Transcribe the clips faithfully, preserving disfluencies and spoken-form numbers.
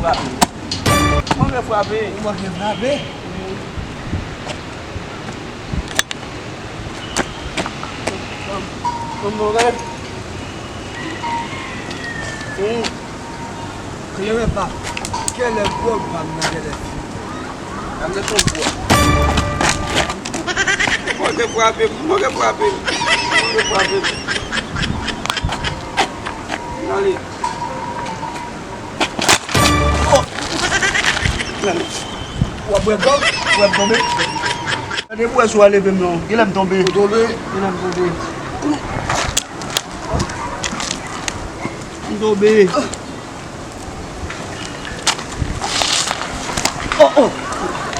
Frape. Manke frape. Ou manke frape? Bon, bon, bon. Hmm. Klere pa. Kèlè gwòg pa m nan kèlè fi. Gade ton bwa. Manke frape, manke frape. Manke frape. Ale. W ap bwè gwòg, w ap tonbe. Gade bwè sou a leve m non. Genlè m tonbe. Ou tonbe? Genlè m tonbe. M tonbe. Oh, oh.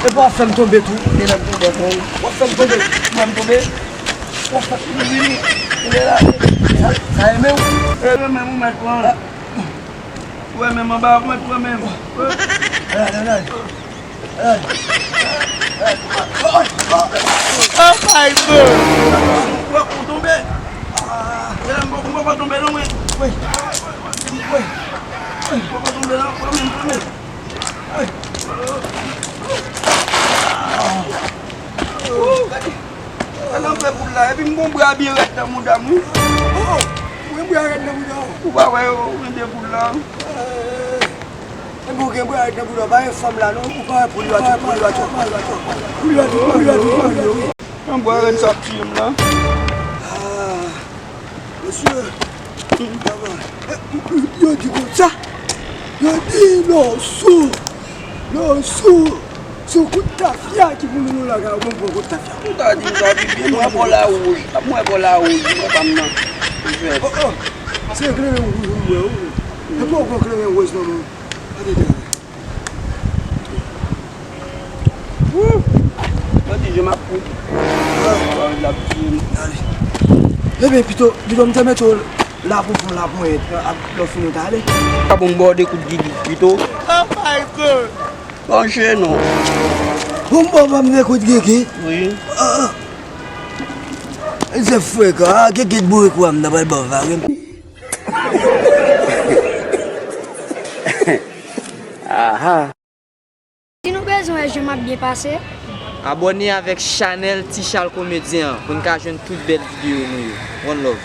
Epi w ap fè m tonbe tou. Genlè m tonbe ankò wi. W ap fè m tonbe. Ou wè m tonbe. W ap fè m vini. Genlè la. Sa, sa e men w. E men m ou mèt pran. Ou wè menm anba, mwen pran menm. Alright, alright. Alright. Oh my God! Ou tonbe. Mwen poko tonbe non mwen. Wi. Wi. Mwen poko tonbe non, pran menm, pran menm. Wi. Ou, gade. Sa nan fè poul la, epi m gon bra byen rèd nan mouda m wi. Oh, oh. Ou gen bra rèd nan mouda w? Ou pa wè yo rende poul la? Epi ou gen bra rèd nan mouda w, pa gen fanm la non, ou pa wè poul yo a tout, poul yo a tout, poul yo a tout, poul yo a tout, poul yo a tout. Nan bra rèd sa ap tiye m la. Ah, mesye, yo di konsa, yo di lòso, lòso. Se yon kout tafya ki pou nou nan lakay ou, bon, bon, kout tafya. M ta di m ta di byen, mwen bò lawouj. Mwen bò lawouj, mwen pa m nan. Oh, oh. Se kleren wouj ou wè, ou. E pou w pran kleren wòz nan men w. Gade, gade. Wou! Gade jan m ap kouri. Ah, l ap tiye m. Gade. Ebyen, pito, pito m te mete w la pou fon la pou mwen, lè w fini w ta ale. Pa bon, m ba w de kout gigi pito. Oh my God! Panche non. Bon, bon, bon, m te kout gigi. Wi. Ah, ah. Se frekan, ah, gigi boure kou a m nan pral ba w vare. Aha. Si nou bezwen wè jan m ap byen pase, abòne avèk chanèl Ti Chal Komedyen an pou n ka jwenn tout bèl videyo nou yo. One love.